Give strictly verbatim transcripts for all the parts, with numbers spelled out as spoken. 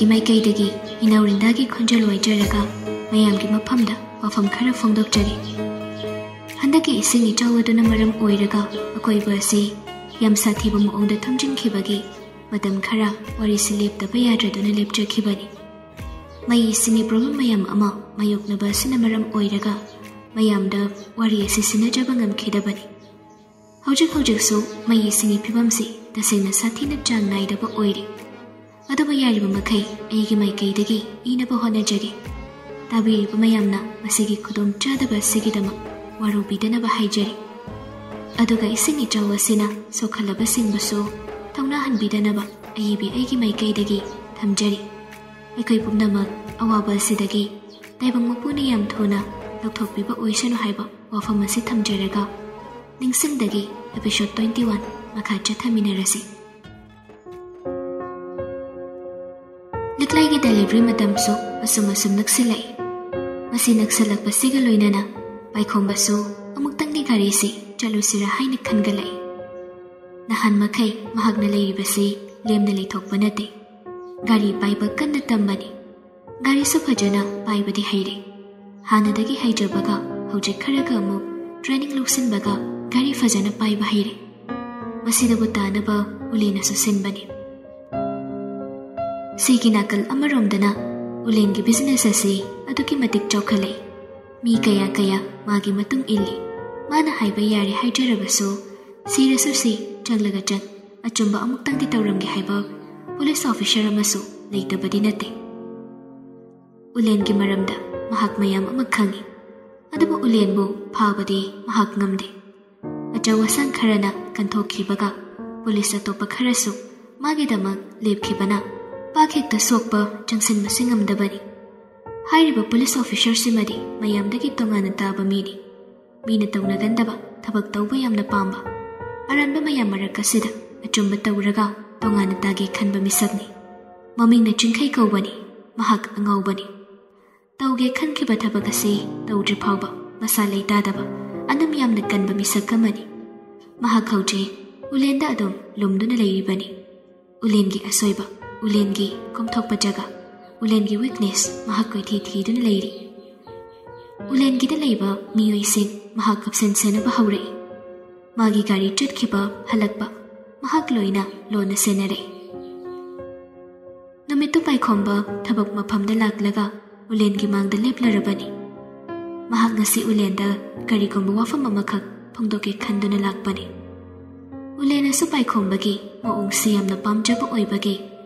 ꯏꯃꯥꯏꯀꯩꯗꯒꯤ ꯏꯅꯧꯔꯤꯟꯗꯥꯒꯤ ꯈꯣꯟꯖꯦꯜ ꯋꯥꯏꯖꯔꯒ ꯃꯌꯥꯝꯒꯤ ꯃꯐꯝꯗ ꯋꯥꯐꯝ ꯈꯔ ꯐꯣꯡꯗꯣꯛꯆꯔꯤ꯫ ꯍꯟꯗꯛꯀꯤ ꯏꯁꯤꯡ ꯏꯆꯥꯎ ꯑꯗꯨꯅ ꯃꯔꯝ ꯑꯣꯏꯔꯒ ꯑꯀꯣꯏꯕ ꯑꯁꯤ ꯌꯥꯝ ꯁꯥꯊꯤꯕ ꯃꯑꯣꯡꯗ ꯊꯨꯝꯖꯤꯟꯈꯤꯕꯒꯤ ꯃꯇꯝ ꯈꯔ ꯋꯥꯔꯤꯁꯤ ꯂꯦꯞꯇꯕ ꯌꯥꯗ꯭ꯔꯗꯨꯅ ꯂꯦꯞꯆꯈꯤꯕꯅꯤ꯫ ꯃꯩ ꯏꯁꯤꯡꯒꯤ problem ꯃꯌꯥꯝ ꯑꯃ ꯃꯥꯌꯣꯛꯅꯕ ꯑꯁꯤꯅ ꯃꯔꯝ ꯑꯣꯏꯔꯒ ꯃꯌꯥꯝꯗ ꯋꯥꯔꯤ ꯑꯁꯤ ꯁꯤꯟꯅꯖꯕ ꯉꯝꯈꯤꯗꯕꯅꯤ꯫ ꯍꯧꯖꯤꯛ ꯍꯧꯖꯤꯛꯁꯨ ꯃꯩ ꯏꯁꯤꯡꯒꯤ ꯐꯤꯕꯝꯁꯤ ꯇꯁꯦꯡꯅ ꯁꯥꯊꯤꯅ ꯆꯥꯡ ꯅꯥꯏꯗꯕ ꯑꯣꯏꯔꯤ꯫ ꯑꯗꯨꯕꯨ ꯌꯥꯔꯤꯕ ꯃꯈꯩ ꯑꯩꯒꯤ ꯃꯥꯏꯀꯩꯗꯒꯤ ꯏꯅꯕ ꯍꯣꯠꯅꯖꯒꯦ꯫ ꯇꯥꯕꯤꯔꯤꯕ ꯃꯌꯥꯝꯅ ꯃꯁꯤꯒꯤ ꯈꯨꯗꯣꯡꯆꯥꯗꯕ ꯑꯁꯤꯒꯤꯗꯃꯛ ꯋꯥꯔꯧꯕꯤꯗꯅꯕ ꯍꯥꯏꯖꯔꯤ꯫ ꯑꯗꯨꯒ ꯏꯁꯤꯡ ꯏꯆꯥꯎ ꯑꯁꯤꯅ ꯁꯣꯛꯍꯜꯂꯕꯁꯤꯡꯕꯨꯁꯨ ꯊꯧꯅꯥ ꯍꯟꯕꯤꯗꯅꯕ ꯑꯏꯕꯤ ꯑꯩꯒꯤ ꯃꯥꯏꯀꯩꯗꯒꯤ ꯊꯝꯖꯔꯤ꯫ ꯑꯩꯈꯣꯏ ꯄꯨꯝꯅꯃꯛ ꯑꯋꯥꯕ ꯑꯁꯤꯗꯒꯤ ꯇꯥꯏꯕꯪ ꯃꯄꯨꯅ ꯌꯥꯝ ꯊꯨꯅ ꯂꯧꯊꯣꯛꯄꯤꯕ ꯑꯣꯏꯁꯅꯨ ꯍꯥꯏꯕ ꯋꯥꯐꯝ ꯑꯁꯤ ꯊꯝꯖꯔꯒ, ꯅꯤꯡꯁꯤꯡꯗꯒꯤ episode twenty one ꯃꯈꯥ ꯆꯠꯊꯃꯤꯟꯅꯔꯁꯤ꯫ ꯂꯤꯛꯂꯩꯒꯤ delivery ꯃꯇꯝꯁꯨ ꯑꯁꯨꯝ ꯑꯁꯨꯝ ꯅꯛꯁꯤꯜꯂꯛꯏ꯫ ꯃꯁꯤ ꯅꯛꯁꯤꯜꯂꯛꯄꯁꯤꯒ ꯂꯣꯏꯅꯅ ꯄꯥꯏꯈꯣꯝꯕꯁꯨ ꯑꯃꯨꯛꯇꯪꯗꯤ ꯒꯥꯔꯤꯁꯤ ꯆꯠꯂꯨꯁꯤꯔꯥ ꯍꯥꯏꯅ ꯈꯟꯒꯠꯂꯛꯏ꯫ ꯅꯍꯥꯟ ꯃꯈꯩ ꯃꯍꯥꯛꯅ ꯂꯩꯔꯤꯕꯁꯤ ꯂꯦꯝꯅ ꯂꯩꯊꯣꯛꯄ ꯅꯠꯇꯦ꯫ ꯒꯥꯔꯤ ꯄꯥꯏꯕ ꯀꯟꯅ ꯇꯝꯕꯅꯤ꯫ ꯒꯥꯔꯤꯁꯨ ꯐꯖꯅ ꯄꯥꯏꯕꯗꯤ ꯍꯩꯔꯦ꯫ ꯍꯥꯟꯅꯗꯒꯤ ꯍꯩꯖꯕꯒ ꯍꯧꯖꯤꯛ ꯈꯔꯒ ꯑꯃꯨꯛ training ꯂꯧꯁꯤꯟꯕꯒ ꯒꯥꯔꯤ ꯐꯖꯅ ꯄꯥꯏꯕ ꯍꯩꯔꯦ꯫ ꯃꯁꯤꯗꯕꯨ ꯇꯥꯅꯕ ꯎꯂꯦꯅꯁꯨ ꯁꯤꯟꯕꯅꯤ꯫ ꯁꯤꯒꯤ ꯅꯥꯀꯜ ꯑꯃꯔꯣꯝꯗꯅ ꯎꯂꯦꯟꯒꯤ business ꯑꯁꯤ ꯑꯗꯨꯛꯀꯤ ꯃꯇꯤꯛ ꯆꯥꯎꯈꯠꯂꯛꯏ꯫ ꯃꯤ ꯀꯌꯥ ꯀꯌꯥ ꯃꯥꯒꯤ ꯃꯇꯨꯡ ꯏꯜꯂꯤ꯫ ꯃꯥꯅ ꯍꯥꯏꯕ ꯌꯥꯔꯦ ꯍꯥꯏꯖꯔꯕꯁꯨ, ꯁꯤꯔꯁꯨ ꯁꯤ, ꯆꯪꯂꯒ ꯆꯪ, ꯑꯆꯨꯝꯕ ꯑꯃꯨꯛꯇꯪꯗꯤ ꯇꯧꯔꯝꯒꯦ ꯍꯥꯏꯕ police officer ꯑꯃꯁꯨ ꯂꯩꯇꯕꯗꯤ ꯅꯠꯇꯦ꯫ ꯎꯂꯦꯟꯒꯤ ꯃꯔꯝꯗ ꯃꯍꯥꯛ ꯃꯌꯥꯝ ꯑꯃ ꯈꯪꯏ, ꯑꯗꯨꯕꯨ ꯎꯂꯦꯟꯕꯨ ꯐꯥꯕꯗꯤ ꯃꯍꯥꯛ ꯉꯝꯗꯦ꯫ ꯑꯆꯧ ꯑꯁꯥꯡ ꯈꯔꯅ ꯀꯟꯊꯣꯛꯈꯤꯕꯒ police ꯑꯇꯣꯞꯄ ꯈꯔꯁꯨ ꯃꯥꯒꯤꯗꯃꯛ ꯂꯦꯞꯈꯤꯕꯅ ꯄꯥꯛ ꯍꯦꯛꯇ ꯁꯣꯛꯄ ꯆꯪꯁꯤꯟꯕꯁꯤ ꯉꯝꯗꯕꯅꯤ꯫ ꯍꯥꯏꯔꯤꯕ police officer ꯁꯤꯃꯗꯤ ꯃꯌꯥꯝꯗꯒꯤ ꯇꯣꯉꯥꯟꯅ ꯇꯥꯕ ꯃꯤꯅꯤ꯫ ꯃꯤꯅ ꯇꯧꯅꯒꯟꯗꯕ ꯊꯕꯛ ꯇꯧꯕ ꯌꯥꯝꯅ ꯄꯥꯝꯕ, ꯑꯔꯥꯟꯕ ꯃꯌꯥꯝ ꯃꯔꯛ ꯑꯁꯤꯗ ꯑꯆꯨꯝꯕ ꯇꯧꯔꯒ ꯇꯣꯉꯥꯟꯅ ꯇꯥꯒꯦ ꯈꯟꯕ ꯃꯤꯁꯛꯅꯤ꯫ ꯃꯃꯤꯡꯅ ꯆꯤꯡꯈꯩ ꯀꯧꯕꯅꯤ꯫ ꯃꯍꯥꯛ ꯑꯉꯥꯎꯕꯅꯤ꯫ ꯇꯧꯒꯦ ꯈꯟꯈꯤꯕ ꯊꯕꯛ ꯑꯁꯤ ꯇꯧꯗ꯭ꯔꯤ ꯐꯥꯎꯕ ꯃꯁꯥ ꯂꯩꯇꯥꯗꯕ, ꯑꯅꯝ ꯌꯥꯝꯅ ꯀꯟꯕ ꯃꯤꯁꯛ ꯑꯃꯅꯤ꯫ ꯃꯍꯥꯛ ꯍꯧꯖꯤꯛ ꯎꯂꯦꯟꯗ ꯑꯗꯨꯝ ꯂꯨꯝꯗꯨꯅ ꯂꯩꯔꯤꯕꯅꯤ꯫ ꯎꯂꯦꯟꯒꯤ ꯑꯁꯣꯏꯕ ꯎꯂꯦꯟꯒꯤ ꯀꯣꯝꯊꯣꯛꯄ ꯖꯒꯥ꯫ ꯎꯂꯦꯟꯒꯤ ꯋꯤꯛꯅꯦꯁ ꯃꯍꯥꯛ ꯀꯣꯏꯊꯤ ꯊꯤꯗꯨꯅ ꯂꯩꯔꯤ꯫ ꯎꯂꯦꯟꯒꯤꯗ ꯂꯩꯕ ꯃꯤꯑꯣꯏꯁꯤꯡ ꯃꯍꯥꯛ ꯀꯞꯁꯦꯟ ꯁꯦꯟꯅꯕ ꯍꯧꯔꯛꯏ꯫ ꯃꯥꯒꯤ ꯒꯥꯔꯤ ꯆꯠꯈꯤꯕ ꯍꯜꯂꯛꯄ ꯃꯍꯥꯛ ꯂꯣꯏꯅ ꯂꯣꯟꯅ ꯁꯦꯟꯅꯔꯛꯏ꯫ ꯅꯨꯃꯤꯠꯇꯨ ꯄꯥꯏꯈꯣꯝꯕ ꯊꯕꯛ ꯃꯐꯝꯗ ꯂꯥꯛꯂꯒ ꯎꯂꯦꯟꯒꯤ ꯃꯥꯡꯗ ꯂꯦꯞꯂꯔꯕꯅꯤ꯫ ꯃꯍꯥꯛ ꯉꯁꯤ ꯎꯂꯦꯟꯗ ꯀꯔꯤꯒꯨꯝꯕ ꯋꯥꯐꯝ ꯑꯃꯈꯛ ꯐꯣꯡꯗꯣꯛꯀꯦ ꯈꯟꯗꯨꯅ ꯂꯥꯛꯄꯅꯤ꯫ ꯎꯂꯦꯟꯅꯁꯨ ꯄꯥꯏꯈꯣꯝꯕꯒꯤ ꯃꯑꯣꯡꯁꯤ ꯌꯥꯝꯅ ꯄꯥꯝꯖꯕ ꯑꯣꯏꯕꯒꯤ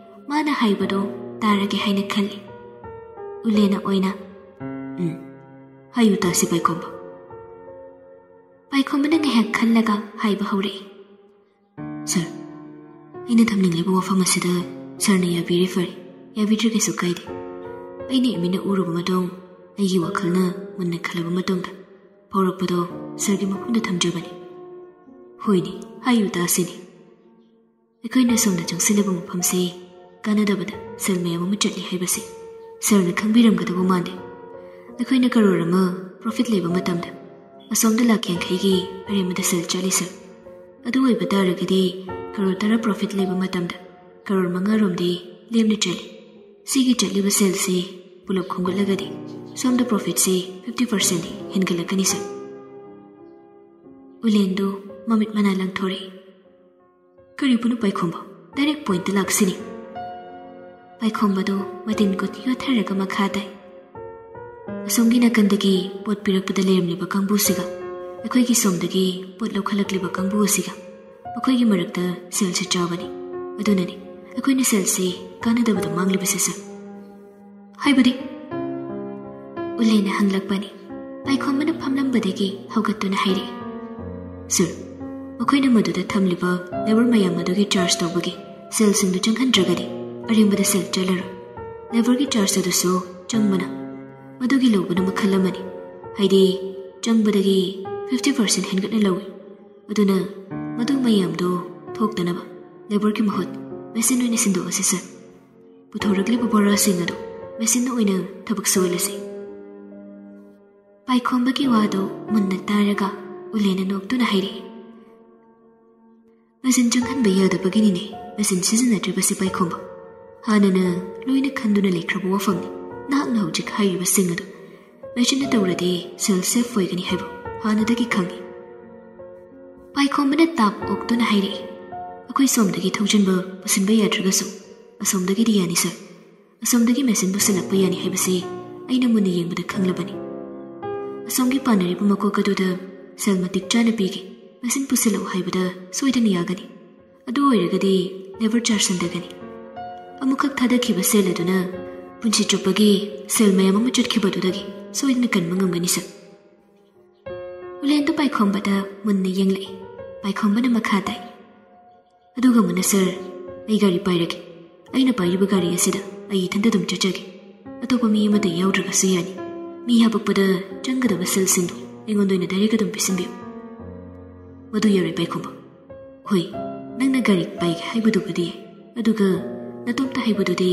ꯃꯥꯅ ꯍꯥꯏꯕꯗꯨ ꯇꯥꯔꯒꯦ ꯍꯥꯏꯅ ꯈꯜꯂꯤ꯫ ꯎꯂꯦꯟꯅ ꯑꯣꯏꯅ, "ꯎꯝ, ꯍꯥꯏꯌꯨ ꯇꯥꯁꯤ ꯄꯥꯏꯈꯣꯝꯕ꯫" ꯄꯥꯏꯈꯣꯝꯕꯅ ꯉꯥꯏꯍꯥꯛ ꯈꯜꯂꯒ ꯍꯥꯏꯕ ꯍꯧꯔꯛꯏ, "ꯁꯥꯔ, ꯑꯩꯅ ꯊꯝꯅꯤꯡꯂꯤꯕ ꯋꯥꯐꯝ ꯑꯁꯤꯗ ꯁꯥꯔꯅ ꯌꯥꯕꯤꯔꯦ ꯐꯔꯦ, ꯌꯥꯕꯤꯗ꯭ꯔꯒꯁꯨ ꯀꯥꯏꯗꯦ꯫ ꯑꯩꯅ ꯏꯃꯤꯠꯅ ꯎꯔꯨꯕ ꯃꯇꯨꯡ ꯑꯩꯒꯤ ꯋꯥꯈꯜꯅ ꯃꯨꯟꯅ ꯈꯜꯂꯕ ꯃꯇꯨꯡꯗ ꯐꯥꯎꯔꯛꯄꯗꯣ ꯁꯥꯔꯒꯤ ꯃꯐꯝꯗ ꯊꯝꯖꯕꯅꯤ꯫" "ꯍꯣꯏꯅꯦ, ꯍꯥꯏꯌꯨ ꯇꯥꯁꯤꯅꯦ꯫" "ꯑꯩꯈꯣꯏꯅ ꯁꯣꯝꯗ ꯆꯪꯁꯤꯜꯂꯤꯕ ꯃꯐꯝꯁꯤ ꯀꯥꯟꯅꯗꯕꯗ ꯁꯦꯜ ꯃꯌꯥꯝ ꯑꯃ ꯆꯠꯂꯤ ꯍꯥꯏꯕꯁꯤ ꯁꯥꯔꯅ ꯈꯪꯕꯤꯔꯝꯒꯗꯕ ꯃꯥꯟꯗꯦ꯫ ꯑꯩꯈꯣꯏꯅ ꯀꯔꯣꯔ ꯑꯃ ꯄ꯭ꯔꯣꯐꯤꯠ ꯂꯩꯕ ꯃꯇꯝꯗ ꯑꯁꯣꯝꯗ ꯂꯥꯛ ꯌꯥꯡꯈꯩꯒꯤ ꯑꯔꯦꯝꯕꯗ ꯁꯦꯜ ꯆꯠꯂꯤ ꯁꯥꯔ꯫ ꯑꯗꯨ ꯑꯣꯏꯕ ꯇꯥꯔꯒꯗꯤ ꯀꯔꯣꯔ ꯇꯔꯥ ꯄ꯭ꯔꯣꯐꯤꯠ ꯂꯩꯕ ꯃꯇꯝꯗ ꯀꯔꯣꯔ ꯃꯉꯥꯔꯣꯝꯗꯤ ꯂꯦꯝꯅ ꯆꯠꯂꯤ꯫ ꯁꯤꯒꯤ ꯆꯠꯂꯤꯕ ꯁꯦꯜꯁꯤ ꯄꯨꯂꯞ ꯈꯣꯝꯒꯠꯂꯒꯗꯤ ꯁꯣꯝꯗ ꯄ꯭ꯔꯣꯐꯤꯠꯁꯤ ꯐꯤꯐꯇꯤ ꯄꯥꯔꯁꯦꯟꯗꯤ ꯍꯦꯟꯒꯠꯂꯛꯀꯅꯤ ꯁꯥꯔ꯫" ꯎꯂꯦꯟꯗꯨ ꯃꯃꯤꯠ ꯃꯅꯥ ꯂꯪꯊꯣꯔꯛꯏ꯫ "ꯀꯔꯤꯕꯨꯅꯣ ꯄꯥꯏꯈꯣꯝꯕ? ꯗꯥꯏꯔꯦꯛ ꯄꯣꯏꯟꯠꯇ ꯂꯥꯛꯁꯤꯅꯦ꯫" ꯄꯥꯏꯈꯣꯝꯕꯗꯨ ꯃꯇꯤꯟ ꯀꯨꯠ ꯌꯣꯠꯊꯔꯒ ꯃꯈꯥ ꯇꯥꯏ꯫ "ꯑꯁꯣꯝꯒꯤ ꯅꯥꯀꯟꯗꯒꯤ ꯄꯣꯠ ꯄꯤꯔꯛꯄꯗ ꯂꯩꯔꯝꯂꯤꯕ ꯀꯥꯡꯕꯨꯁꯤꯒ ꯑꯩꯈꯣꯏꯒꯤ ꯁꯣꯝꯗꯒꯤ ꯄꯣꯠ ꯂꯧꯈꯠꯂꯛꯂꯤꯕ ꯀꯥꯡꯕꯨ ꯑꯁꯤꯒ ꯃꯈꯣꯏꯒꯤ ꯃꯔꯛꯇ ꯁꯦꯜꯁꯤ ꯆꯥꯎꯕꯅꯤ꯫ ꯑꯗꯨꯅꯅꯤ ꯑꯩꯈꯣꯏꯅ ꯁꯦꯜꯁꯤ ꯀꯥꯟꯅꯗꯕꯗ ꯃꯥꯡꯂꯤꯕꯁꯦ ꯁꯥꯔ꯫" "ꯍꯥꯏꯕꯗꯤ?" ꯎꯂꯦꯟꯅ ꯍꯪꯂꯛꯄꯅꯤ꯫ ꯄꯥꯏꯈꯣꯝꯕꯅ ꯐꯝꯂꯝꯕꯗꯒꯤ ꯍꯧꯒꯠꯇꯨꯅ ꯍꯥꯏꯔꯛꯏ, "ꯁꯥꯔ, ꯃꯈꯣꯏꯅ ꯃꯗꯨꯗ ꯊꯝꯂꯤꯕ ꯂꯦꯕꯔ ꯃꯌꯥꯝ ꯑꯗꯨꯒꯤ ꯆꯥꯔꯖ ꯇꯧꯕꯒꯤ ꯁꯦꯜꯁꯤꯡꯗꯨ ꯆꯪꯍꯟꯗ꯭ꯔꯒꯗꯤ ꯑꯔꯦꯝꯕꯗ ꯁꯦꯜ ꯆꯠꯂꯔꯣꯏ꯫ ꯂꯦꯕꯔꯒꯤ ꯆꯥꯔꯖ ꯑꯗꯨꯁꯨ ꯆꯪꯕꯅ ꯃꯗꯨꯒꯤ ꯂꯧꯕꯅ ꯃꯈꯜ ꯑꯃꯅꯤ꯫ ꯍꯥꯏꯗꯤ ꯆꯪꯕꯗꯒꯤ ꯐꯤꯐꯇꯤ ꯄꯥꯔꯁꯦꯟ ꯍꯦꯟꯒꯠꯅ ꯂꯧꯏ꯫ ꯑꯗꯨꯅ ꯃꯗꯨ ꯃꯌꯥꯝꯗꯨ ꯊꯣꯛꯇꯅꯕ ꯂꯦꯕꯔꯒꯤ ꯃꯍꯨꯠ ꯃꯦꯁꯤꯟ ꯑꯣꯏꯅ ꯁꯤꯟꯗꯣꯛꯑꯁꯤ ꯁꯥꯔ꯫ ꯄꯨꯊꯣꯔꯛꯂꯤꯕ ꯕꯣꯔꯥꯁꯤꯡ ꯑꯗꯨ ꯃꯦꯁꯤꯟꯅ ꯑꯣꯏꯅ ꯊꯕꯛ ꯁꯨꯍꯜꯂꯁꯤ꯫" ꯄꯥꯏꯈꯣꯝꯕꯒꯤ ꯋꯥꯗꯨ ꯃꯨꯟꯅ ꯇꯥꯔꯒ ꯎꯂꯦꯟꯅ ꯅꯣꯛꯇꯨꯅ ꯍꯥꯏꯔꯛꯏ, "ꯃꯦꯁꯤꯟ ꯆꯪꯍꯟꯕ ꯌꯥꯗꯕꯒꯤꯅꯤꯅꯦ ꯃꯦꯁꯤꯟ ꯁꯤꯖꯤꯟꯅꯗ꯭ꯔꯤꯕꯁꯤ ꯄꯥꯏꯈꯣꯝꯕ꯫ ꯍꯥꯟꯅꯅ ꯂꯣꯏꯅ ꯈꯟꯗꯨꯅ ꯂꯩꯈ꯭ꯔꯕ ꯋꯥꯐꯝꯅꯤ꯫ ꯅꯍꯥꯛꯅ ꯍꯧꯖꯤꯛ ꯍꯥꯏꯔꯤꯕꯁꯤꯡ ꯑꯗꯨ ꯃꯦꯆꯤꯟꯅ ꯇꯧꯔꯗꯤ ꯁꯦꯜ ꯁꯦꯐ ꯑꯣꯏꯒꯅꯤ ꯍꯥꯏꯕ ꯍꯥꯟꯅꯗꯒꯤ ꯈꯪꯏ꯫ ꯄꯥꯏꯈꯣꯝꯕꯅ ꯇꯥꯞ ꯑꯣꯛꯇꯨꯅ ꯍꯥꯏꯔꯛꯏ, "ꯑꯩꯈꯣꯏ ꯁꯣꯝꯗꯒꯤ ꯊꯧꯖꯤꯟꯕ ꯄꯨꯁꯤꯟꯕ ꯌꯥꯗ꯭ꯔꯒꯁꯨ ꯑꯁꯣꯝꯗꯒꯤꯗꯤ ꯌꯥꯅꯤ ꯁꯥꯔ꯫ ꯑꯁꯣꯝꯗꯒꯤ ꯃꯦꯆꯤꯟ ꯄꯨꯁꯤꯜꯂꯛꯄ ꯌꯥꯅꯤ ꯍꯥꯏꯕꯁꯤ ꯑꯩꯅ ꯃꯨꯟꯅ ꯌꯦꯡꯕꯗ ꯈꯪꯂꯕꯅꯤ꯫ ꯑꯁꯣꯝꯒꯤ ꯄꯥꯟꯅꯔꯤꯕ ꯃꯀꯣꯛ ꯑꯗꯨꯗ ꯁꯦꯜ ꯃꯇꯤꯛ ꯆꯥꯅ ꯄꯤꯒꯦ꯫ ꯃꯦꯆꯤꯟ ꯄꯨꯁꯤꯜꯂꯛꯎ ꯍꯥꯏꯕꯗ ꯁꯣꯏꯗꯅ ꯌꯥꯒꯅꯤ꯫ ꯑꯗꯨ ꯑꯣꯏꯔꯒꯗꯤ ꯂꯦꯕꯔ ꯆꯥꯔꯖ ꯍꯟꯊꯒꯅꯤ꯫ ꯑꯃꯨꯛꯈꯛ ꯊꯥꯗꯈꯤꯕ ꯁꯦꯜ ꯑꯗꯨꯅ ꯄꯨꯟꯁꯤ ꯆꯨꯞꯄꯒꯤ ꯁꯦꯜ ꯃꯌꯥꯝ ꯑꯃ ꯆꯠꯈꯤꯕ ꯑꯗꯨꯗꯒꯤ ꯁꯣꯏꯗꯅ ꯀꯟꯕ ꯉꯝꯒꯅꯤ ꯁꯥꯔ꯫" ꯎꯂꯦꯟꯗꯨ ꯄꯥꯏꯈꯣꯝꯕꯗ ꯃꯨꯟꯅ ꯌꯦꯡꯂꯛꯏ꯫ ꯄꯥꯏꯈꯣꯝꯕꯅ ꯃꯈꯥ ꯇꯥꯏ, "ꯑꯗꯨꯒ ꯃꯨꯟꯅ ꯁꯥꯔ, ꯑꯩ ꯒꯥꯔꯤ ꯄꯥꯏꯔꯒꯦ꯫ ꯑꯩꯅ ꯄꯥꯏꯔꯤꯕ ꯒꯥꯔꯤ ꯑꯁꯤꯗ ꯑꯩ ꯏꯊꯟꯇ ꯑꯗꯨꯝ ꯆꯠꯆꯒꯦ꯫ ꯑꯇꯣꯞꯄ ꯃꯤ ꯑꯃꯗ ꯌꯥꯎꯗ꯭ꯔꯒꯁꯨ ꯌꯥꯅꯤ꯫ ꯃꯤ ꯍꯥꯄꯛꯄꯗ ꯆꯪꯒꯗꯕ ꯁꯦꯜꯁꯤꯡꯗꯨ ꯑꯩꯉꯣꯟꯗ ꯑꯣꯏꯅ ꯗꯥꯏꯔꯦꯛ ꯑꯗꯨꯝ ꯄꯤꯁꯤꯟꯕꯤꯌꯨ꯫" "ꯃꯗꯨ ꯌꯥꯔꯣꯏ ꯄꯥꯏꯈꯣꯝꯕ꯫ ꯍꯣꯏ, ꯅꯪꯅ ꯒꯥꯔꯤ ꯄꯥꯏꯒꯦ ꯍꯥꯏꯕꯗꯨꯕꯨꯗꯤ ꯌꯥꯏ, ꯑꯗꯨꯒ ꯅꯇꯣꯝꯇ ꯍꯥꯏꯕꯗꯨꯗꯤ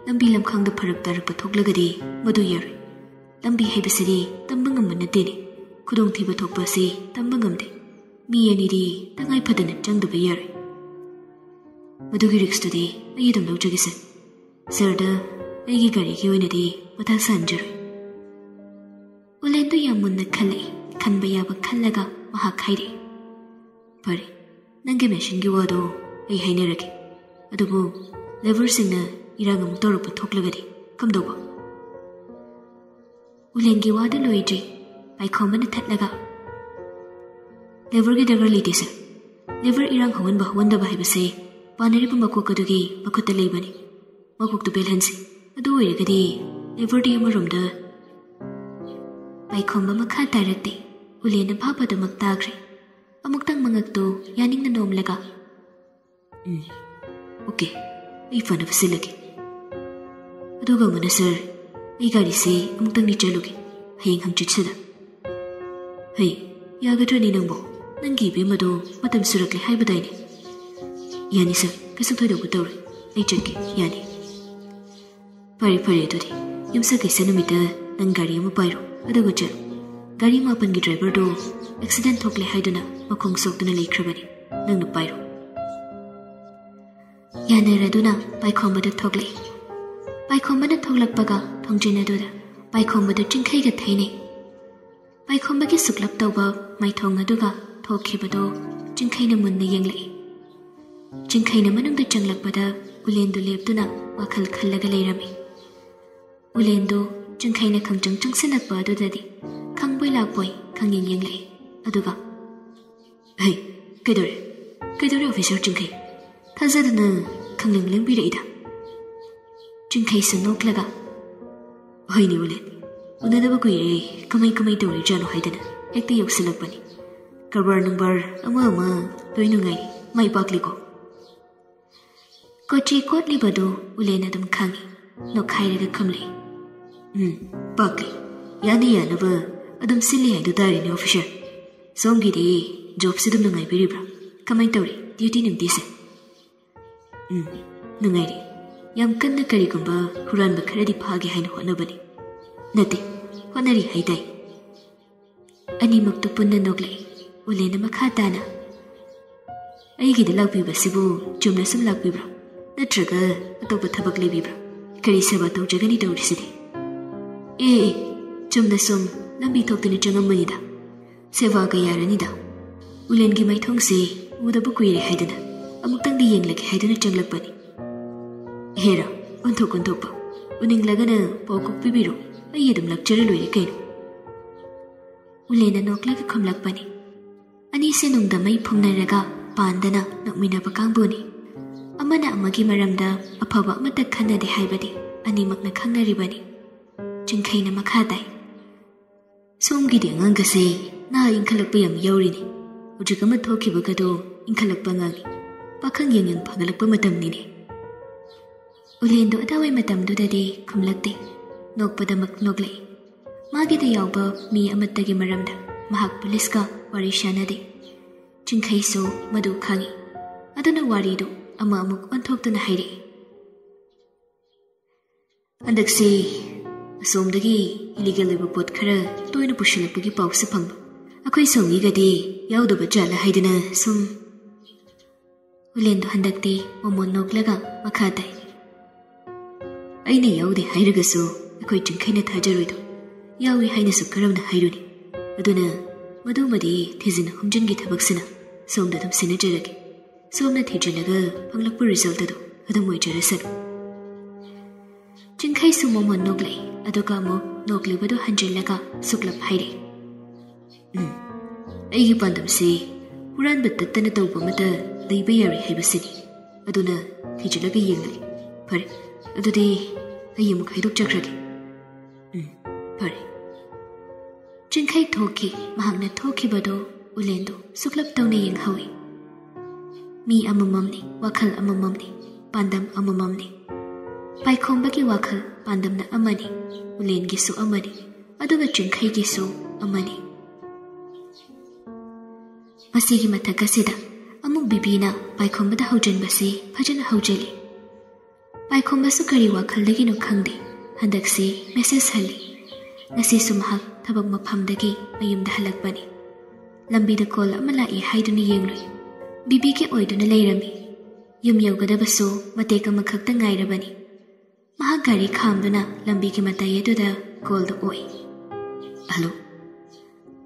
ꯂꯝꯕꯤ ꯂꯝꯈꯥꯡꯗ ꯐꯔꯛ ꯇꯥꯔꯛꯄ ꯊꯣꯛꯂꯒꯗꯤ ꯃꯗꯨ ꯌꯥꯔꯣꯏ꯫ ꯂꯝꯕꯤ ꯍꯥꯏꯕꯁꯤꯗꯤ ꯇꯝꯕ ꯉꯝꯕ ꯅꯠꯇꯦꯅꯦ꯫ ꯈꯨꯗꯣꯡꯊꯤꯕ ꯊꯣꯛꯄ ꯑꯁꯤ ꯇꯝꯕ ꯉꯝꯗꯦ꯫ ꯃꯤ ꯑꯅꯤꯗꯤ ꯇꯉꯥꯏ ꯐꯗꯅ ꯆꯪꯗꯕ ꯌꯥꯔꯣꯏ꯫ ꯃꯗꯨꯒꯤ ꯔꯤꯛꯁꯇꯨꯗꯤ ꯑꯩ ꯑꯗꯨꯝ ꯂꯧꯖꯒꯦ ꯁꯥꯔ꯫ ꯁꯥꯔꯗ ꯑꯩꯒꯤ ꯒꯥꯔꯤꯒꯤ ꯑꯣꯏꯅꯗꯤ ꯃꯊꯥ ꯁꯥꯍꯟꯖꯔꯣꯏ꯫" ꯎꯂꯦꯟꯗꯨ ꯌꯥꯝ ꯃꯨꯟꯅ ꯈꯜꯂꯛꯏ꯫ ꯈꯟꯕ ꯌꯥꯕ ꯈꯜꯂꯒ ꯃꯍꯥꯛ ꯍꯥꯏꯔꯛꯏ, "ꯐꯔꯦ, ꯅꯪꯒꯤ ꯃꯦꯆꯤꯟꯒꯤ ꯋꯥꯗꯣ ꯑꯩ ꯍꯥꯏꯅꯔꯒꯦ꯫ ꯑꯗꯨꯕꯨ ꯂꯦꯕꯔꯁꯤꯡꯅ ꯏꯔꯥꯡ ꯑꯃꯨꯛ ꯇꯧꯔꯛꯄ ꯊꯣꯛꯂꯒꯗꯤ ꯀꯝꯗꯧꯕ?" ꯎꯂꯦꯟꯒꯤ ꯋꯥꯗꯨ ꯂꯣꯏꯗ꯭ꯔꯤ꯫ ꯄꯥꯏꯈꯣꯝꯕꯅ ꯊꯠꯂꯒ, "ꯂꯦꯕꯔꯒꯤ ꯗꯔꯀꯥꯔ ꯂꯩꯇꯦ ꯁꯥꯔ꯫ ꯂꯦꯕꯔ ꯏꯔꯥꯡ ꯍꯧꯍꯟꯕ ꯍꯧꯍꯟꯗꯕ ꯍꯥꯏꯕꯁꯦ ꯄꯥꯟꯅꯔꯤꯕ ꯃꯀꯣꯛ ꯑꯗꯨꯒꯤ ꯃꯈꯨꯠꯇ ꯂꯩꯕꯅꯤ꯫ ꯃꯀꯣꯛꯇꯨ ꯄꯦꯜꯍꯟꯁꯤ꯫ ꯑꯗꯨ ꯑꯣꯏꯔꯒꯗꯤ ꯂꯦꯕꯔꯗꯤ ꯑꯃꯔꯣꯝꯗ꯫" ꯄꯥꯏꯈꯣꯝꯕ ꯃꯈꯥ ꯇꯥꯔꯛꯇꯦ꯫ ꯎꯂꯦꯟꯅ ꯐꯥꯕꯗꯨꯃꯛ ꯇꯥꯈ꯭ꯔꯦ꯫ ꯑꯃꯨꯛꯇꯪ ꯃꯉꯛꯇꯨ ꯌꯥꯅꯤꯡꯅ ꯅꯣꯝꯂꯒ, "ꯎꯝ, ꯑꯣꯀꯦ, ꯑꯩ ꯐꯅꯕ ꯁꯤꯜꯂꯒꯦ꯫ ꯑꯗꯨꯒ ꯑꯃꯅ ꯁꯥꯔ, ꯑꯩ ꯒꯥꯔꯤꯁꯦ ꯑꯃꯨꯛꯇꯪꯗꯤ ꯆꯠꯂꯨꯒꯦ, ꯍꯌꯦꯡ ꯍꯪꯆꯤꯠꯁꯤꯗ꯫" "ꯍꯩ, ꯌꯥꯒꯗ꯭ꯔꯅꯦ ꯅꯪꯕꯣ? ꯅꯪꯒꯤ ꯏꯕꯦꯝꯃꯗꯣ ꯃꯇꯝ ꯁꯨꯔꯛꯂꯦ ꯍꯥꯏꯕꯗꯥꯏꯅꯦ?" "ꯌꯥꯅꯤ ꯁꯥꯔ, ꯀꯩꯁꯨ ꯊꯣꯏꯗꯣꯛꯄ ꯇꯧꯔꯣꯏ꯫ ꯑꯩ ꯆꯠꯀꯦ, ꯌꯥꯅꯤ꯫" "ꯐꯔꯦ, ꯐꯔꯦ, ꯑꯗꯨꯗꯤ ꯌꯨꯝꯁꯀꯩꯁ ꯅꯨꯃꯤꯠꯇ ꯅꯪ ꯒꯥꯔꯤ ꯑꯃ ꯄꯥꯏꯔꯣ, ꯑꯗꯨꯒ ꯆꯠꯂꯣ꯫ ꯒꯥꯔꯤ ꯃꯥꯄꯟꯒꯤ ꯗ꯭ꯔꯥꯏꯚꯔꯗꯣ ꯑꯦꯛꯁꯤꯗꯦꯟ ꯊꯣꯛꯂꯦ ꯍꯥꯏꯗꯨꯅ ꯃꯈꯣꯡ ꯁꯣꯛꯇꯨꯅ ꯂꯩꯈ꯭ꯔꯕꯅꯤ꯫ ꯅꯪꯅ ꯄꯥꯏꯔꯣ꯫" ꯌꯥꯅꯔꯗꯨꯅ ꯄꯥꯏꯈꯣꯝꯕꯗ ꯊꯣꯛꯂꯛꯏ꯫ ꯄꯥꯏꯈꯣꯝꯕꯅ ꯊꯣꯛꯂꯛꯄꯒ ꯊꯣꯡꯖꯤꯟ ꯑꯗꯨꯗ ꯄꯥꯏꯈꯣꯝꯕꯗꯨ ꯆꯤꯡꯈꯩꯒ ꯊꯦꯡꯅꯩ꯫ ꯄꯥꯏꯈꯣꯝꯕꯒꯤ ꯁꯨꯛꯂꯞ ꯇꯧꯕ ꯃꯥꯏꯊꯣꯡ ꯑꯗꯨꯒ ꯊꯣꯛꯈꯤꯕꯗꯨ ꯆꯤꯡꯈꯩꯅ ꯃꯨꯟꯅ ꯌꯦꯡꯂꯛꯏ꯫ ꯆꯤꯡꯈꯩꯅ ꯃꯅꯨꯡꯗ ꯆꯪꯂꯛꯄꯗ ꯎꯂꯦꯟꯗꯨ ꯂꯦꯞꯇꯨꯅ ꯋꯥꯈꯜ ꯈꯜꯂꯒ ꯂꯩꯔꯝꯃꯤ꯫ ꯎꯂꯦꯟꯗꯨ ꯆꯤꯡꯈꯩꯅ ꯈꯪꯆꯪ ꯆꯪꯁꯤꯜꯂꯛꯄ ꯑꯗꯨꯗꯗꯤ ꯈꯪꯕꯣꯏ ꯂꯥꯛꯄꯣꯏ ꯈꯪꯌꯦꯡ ꯌꯦꯡꯂꯛꯏ꯫ ꯑꯗꯨꯒ, "ꯍꯩ, ꯀꯩꯗꯧꯔꯦ? ꯀꯩꯗꯧꯔꯦ, ꯑꯣꯐꯤꯁꯔ ꯆꯤꯡꯈꯩ? ꯊꯥꯖꯗꯅ ꯈꯪꯂꯦꯡ ꯂꯦꯡꯕꯤꯔꯛꯏꯗ?" ꯆꯤꯡꯈꯩꯁꯨ ꯅꯣꯛꯂꯒ, "ꯍꯣꯏꯅꯦ ꯎꯂꯦꯟ, ꯎꯅꯗꯕ ꯀꯨꯏꯔꯦ, ꯀꯃꯥꯏ ꯀꯃꯥꯏ ꯇꯧꯔꯤꯖꯥꯠꯅꯣ ꯍꯥꯏꯗꯅ ꯍꯦꯛꯇ ꯌꯧꯁꯤꯜꯂꯛꯄꯅꯤ꯫ ꯀꯔꯕꯥꯔ ꯅꯨꯡꯕꯥꯔ ꯑꯃ ꯑꯃ ꯂꯣꯏ ꯅꯨꯡꯉꯥꯏꯔꯤ, ꯃꯥꯏ ꯄꯥꯛꯂꯤꯀꯣ?" ꯀꯣꯆꯤ ꯀꯣꯠꯂꯤꯕꯗꯨ ꯎꯂꯦꯟ ꯑꯗꯨꯝ ꯈꯪꯏ꯫ ꯅꯣꯛꯈꯥꯏꯔꯒ ꯈꯨꯝꯂꯛꯏ꯫ "ꯎꯝ, ꯄꯥꯛꯂꯤ꯫ ꯌꯥꯅ ꯌꯥꯅꯕ ꯑꯗꯨꯝ ꯁꯤꯜꯂꯤ ꯍꯥꯏꯗꯨ ꯇꯥꯔꯦꯅꯦ, ꯑꯣꯐꯤꯁꯔ꯫ ꯁꯣꯝꯒꯤꯗꯤ ꯖꯣꯕꯁꯤ ꯑꯗꯨꯝ ꯅꯨꯡꯉꯥꯏꯕꯤꯔꯤꯕ꯭ꯔꯥ? ꯀꯃꯥꯏ ꯇꯧꯔꯤ ꯗ꯭ꯌꯨꯇꯤ ꯅ꯭ꯌꯨꯇꯤꯁꯦ?" "ꯎꯝ, ꯅꯨꯡꯉꯥꯏꯔꯤ꯫ ꯌꯥꯝ ꯀꯟꯅ ꯀꯔꯤꯒꯨꯝꯕ ꯍꯨꯔꯥꯟꯕ ꯈꯔꯗꯤ ꯐꯥꯒꯦ ꯍꯥꯏꯅ ꯍꯣꯠꯅꯕꯅꯤ꯫ ꯅꯠꯇꯦ, ꯍꯣꯠꯅꯔꯤ ꯍꯥꯏꯇꯥꯏ꯫" ꯑꯅꯤꯃꯛꯇꯨ ꯄꯨꯟꯅ ꯅꯣꯛꯂꯛꯏ꯫ ꯎꯂꯦꯟꯅ ꯃꯈꯥ ꯇꯥꯅ, "ꯑꯩꯒꯤꯗ ꯂꯥꯛꯄꯤꯕꯁꯤꯕꯨ ꯆꯨꯝꯅ ꯁꯨꯝ ꯂꯥꯛꯄꯤꯕ꯭ꯔꯥ? ꯅꯠꯇ꯭ꯔꯒ ꯑꯇꯣꯞꯄ ꯊꯕꯛ ꯂꯩꯕꯤꯕ꯭ꯔꯥ? ꯀꯔꯤ ꯁꯦꯕꯥ ꯇꯧꯖꯒꯅꯤ ꯇꯧꯔꯤꯁꯤꯗꯤ?" "ꯑꯦ, ꯑꯦ, ꯆꯨꯝꯅ ꯁꯨꯝ ꯂꯝꯕꯤ ꯊꯣꯛꯇꯨꯅ ꯆꯪꯉꯝꯕꯅꯤꯗ꯫ ꯁꯦꯕꯥ ꯀꯌꯥꯔꯅꯤꯗ꯫ ꯎꯂꯦꯟꯒꯤ ꯃꯥꯏꯊꯣꯡꯁꯦ ꯎꯗꯕ ꯀꯨꯏꯔꯦ ꯍꯥꯏꯗꯅ ꯑꯃꯨꯛꯇꯪꯗꯤ ꯌꯦꯡꯂꯒꯦ ꯍꯥꯏꯗꯨꯅ ꯆꯪꯂꯛꯄꯅꯤ꯫ ꯍꯦꯔꯥ, ꯑꯣꯟꯊꯣꯛ ꯑꯣꯟꯊꯣꯛꯄ꯫ ꯎꯅꯤꯡꯂꯒꯅ ꯄꯥꯎ ꯀꯣꯛ ꯄꯤꯕꯤꯔꯣ, ꯑꯩ ꯑꯗꯨꯝ ꯂꯥꯛꯆꯔ ꯂꯣꯏꯔꯦ ꯀꯩꯅꯣ꯫" ꯎꯂꯦꯟꯅ ꯅꯣꯛꯂꯒ ꯈꯨꯝꯂꯛꯄꯅꯤ꯫ ꯑꯅꯤꯁꯦ ꯅꯨꯡꯗ ꯃꯩ ꯐꯨꯡꯅꯔꯒ ꯄꯥꯟꯗꯅ ꯅꯣꯛꯃꯤꯟꯅꯕ ꯀꯥꯡꯕꯨꯅꯤ꯫ ꯑꯃꯅ ꯑꯃꯒꯤ ꯃꯔꯝꯗ ꯑꯐꯕ ꯑꯃꯠꯇ ꯈꯟꯅꯗꯦ ꯍꯥꯏꯕꯗꯤ ꯑꯅꯤꯃꯛꯅ ꯈꯪꯅꯔꯤꯕꯅꯤ꯫ ꯆꯤꯡꯈꯩꯅ ꯃꯈꯥ ꯇꯥꯏ, "ꯁꯣꯝꯒꯤꯗꯤ ꯑꯉꯥꯡꯒꯁꯦ ꯅꯍꯥ ꯏꯟꯈꯠꯂꯛꯄ ꯌꯥꯝ ꯌꯥꯎꯔꯤꯅꯦ꯫ ꯍꯧꯖꯤꯛ ꯑꯃ ꯊꯣꯛꯈꯤꯕꯒꯗꯣ ꯏꯟꯈꯠꯂꯛꯄ ꯑꯉꯥꯡꯅꯤ꯫ ꯄꯥꯈꯪ ꯌꯦꯡ ꯌꯦꯡ ꯐꯒꯠꯂꯛꯄ ꯃꯇꯝꯅꯤꯅꯦ꯫" ꯎꯂꯦꯟꯗꯣ ꯑꯗꯥꯋꯥꯏ ꯃꯇꯝꯗꯨꯗꯗꯤ ꯈꯨꯝꯂꯛꯇꯦ꯫ ꯅꯣꯛꯄꯗꯃꯛ ꯅꯣꯛꯂꯛꯏ꯫ ꯃꯥꯒꯤꯗ ꯌꯥꯎꯕ ꯃꯤ ꯑꯃꯠꯇꯒꯤ ꯃꯔꯝꯗ ꯃꯍꯥꯛ ꯄꯨꯂꯤꯁꯀ ꯋꯥꯔꯤ ꯁꯥꯅꯗꯦ꯫ ꯆꯤꯡꯈꯩꯁꯨ ꯃꯗꯨ ꯈꯪꯏ꯫ ꯑꯗꯨꯅ ꯋꯥꯔꯤꯗꯨ ꯑꯃ ꯑꯃꯨꯛ ꯑꯣꯟꯊꯣꯛꯇꯨꯅ ꯍꯥꯏꯔꯛꯏ꯫ "ꯍꯟꯗꯛꯁꯤ ꯑꯁꯣꯝꯗꯒꯤ ꯏꯂꯤꯒꯦꯜ ꯑꯣꯏꯕ ꯄꯣꯠ ꯈꯔ ꯇꯣꯏꯅ ꯄꯨꯁꯤꯜꯂꯛꯄꯒꯤ ꯄꯥꯎꯁꯨ ꯐꯪꯕ꯫ ꯑꯩꯈꯣꯏ ꯁꯣꯝꯒꯤꯒꯗꯤ ꯌꯥꯎꯗꯕ ꯖꯥꯠꯂ ꯍꯥꯏꯗꯅ ꯁꯨꯝ..." ꯎꯂꯦꯟꯗꯣ ꯍꯟꯗꯛꯇꯤ ꯃꯣꯃꯣꯟ ꯅꯣꯛꯂꯒ ꯃꯈꯥ ꯇꯥꯏ꯫ "ꯑꯩꯅ ꯌꯥꯎꯗꯦ ꯍꯥꯏꯔꯒꯁꯨ ꯑꯩꯈꯣꯏ ꯆꯤꯡꯈꯩꯅ ꯊꯥꯖꯔꯣꯏꯗꯣ꯫ ꯌꯥꯎꯏ ꯍꯥꯏꯅꯁꯨ ꯀꯔꯝꯅ ꯍꯥꯏꯔꯨꯅꯤ? ꯑꯗꯨꯅ ꯃꯗꯨꯃꯗꯤ ꯊꯤꯖꯤꯟ ꯍꯨꯝꯖꯤꯟꯒꯤ ꯊꯕꯛꯁꯤꯅ ꯁꯣꯝꯗ ꯑꯗꯨꯝ ꯁꯤꯟꯅꯖꯔꯒꯦ꯫ ꯁꯣꯝꯅ ꯊꯤꯖꯤꯜꯂꯒ ꯐꯪꯂꯛꯄ result ꯑꯗꯨ ꯑꯗꯨꯝ ꯑꯣꯏꯖꯔꯁꯅꯨ꯫" ꯆꯤꯡꯈꯩꯁꯨ ꯃꯣꯃꯣꯟ ꯅꯣꯛꯂꯛꯏ, ꯑꯗꯨꯒ ꯑꯃꯨꯛ ꯅꯣꯛꯂꯤꯕꯗꯨ ꯍꯟꯖꯤꯜꯂꯒ ꯁꯨꯛꯂꯞ ꯍꯥꯏꯔꯛꯏ꯫ "ꯎꯝ, ꯑꯩꯒꯤ ꯄꯥꯟꯗꯝꯁꯤ ꯍꯨꯔꯥꯟꯕ ꯇꯠꯇꯅ ꯇꯧꯕ ꯑꯃꯠꯇ ꯂꯩꯕ ꯌꯥꯔꯣꯏ ꯍꯥꯏꯕꯁꯤꯅꯤ꯫ ꯑꯗꯨꯅ ꯊꯤꯖꯤꯜꯂꯒ ꯌꯦꯡꯂꯒꯦ꯫ ꯐꯔꯦ, ꯑꯗꯨꯗꯤ ꯑꯩ ꯑꯃꯨꯛ ꯍꯥꯏꯗꯣꯛꯆꯈ꯭ꯔꯒꯦ꯫" "ꯎꯝ, ꯐꯔꯦ꯫" ꯆꯤꯡꯈꯩ ꯊꯣꯛꯈꯤ꯫ ꯃꯍꯥꯛꯅ ꯊꯣꯛꯈꯤꯕꯗꯨ ꯎꯂꯦꯟꯗꯨ ꯁꯨꯛꯂꯞ ꯇꯧꯅ ꯌꯦꯡꯍꯧꯏ꯫ ꯃꯤ ꯑꯃꯃꯝꯅꯤ, ꯋꯥꯈꯜ ꯑꯃꯃꯝꯅꯤ, ꯄꯥꯟꯗꯝ ꯑꯃꯃꯝꯅꯤ꯫ ꯄꯥꯏꯈꯣꯝꯕꯒꯤ ꯋꯥꯈꯜ ꯄꯥꯟꯗꯝꯅ ꯑꯃꯅꯤ, ꯎꯂꯦꯟꯒꯤꯁꯨ ꯑꯃꯅꯤ, ꯑꯗꯨꯒ ꯆꯤꯡꯈꯩꯒꯤꯁꯨ ꯑꯃꯅꯤ꯫ ꯃꯁꯤꯒꯤ ꯃꯊꯛ ꯑꯁꯤꯗ ꯑꯃꯨꯛ ꯕꯤꯕꯤꯅ ꯄꯥꯏꯈꯣꯝꯕꯗ ꯍꯧꯖꯤꯟꯕꯁꯤ ꯐꯖꯅ ꯍꯧꯖꯤꯜꯂꯤ꯫ ꯄꯥꯏꯈꯣꯝꯕꯁꯨ ꯀꯔꯤ ꯋꯥꯈꯜꯗꯒꯤꯅꯣ ꯈꯪꯗꯦ, ꯍꯟꯗꯛꯁꯤ message ꯍꯜꯂꯤ꯫ ꯉꯁꯤꯁꯨ ꯃꯍꯥꯛ ꯊꯕꯛ ꯃꯐꯝꯗꯒꯤ ꯃꯌꯨꯝꯗ ꯍꯜꯂꯛꯄꯅꯤ꯫ ꯂꯝꯕꯤꯗ call ꯑꯃ ꯂꯥꯛꯏ ꯍꯥꯏꯗꯨꯅ ꯌꯦꯡꯂꯨꯏ꯫ ꯕꯤꯕꯤꯒꯤ ꯑꯣꯏꯗꯨꯅ ꯂꯩꯔꯝꯃꯤ꯫ ꯌꯨꯝ ꯌꯧꯒꯗꯕꯁꯨ ꯃꯇꯦꯛ ꯑꯃꯈꯛꯇ ꯉꯥꯏꯔꯕꯅꯤ꯫ ꯃꯍꯥꯛ ꯒꯥꯔꯤ ꯈꯥꯝꯗꯨꯅ ꯂꯝꯕꯤꯒꯤ ꯃꯇꯥꯏ ꯑꯗꯨꯗ callꯗꯨ ꯑꯣꯛꯏ꯫ "ꯍꯜꯂꯣ꯫"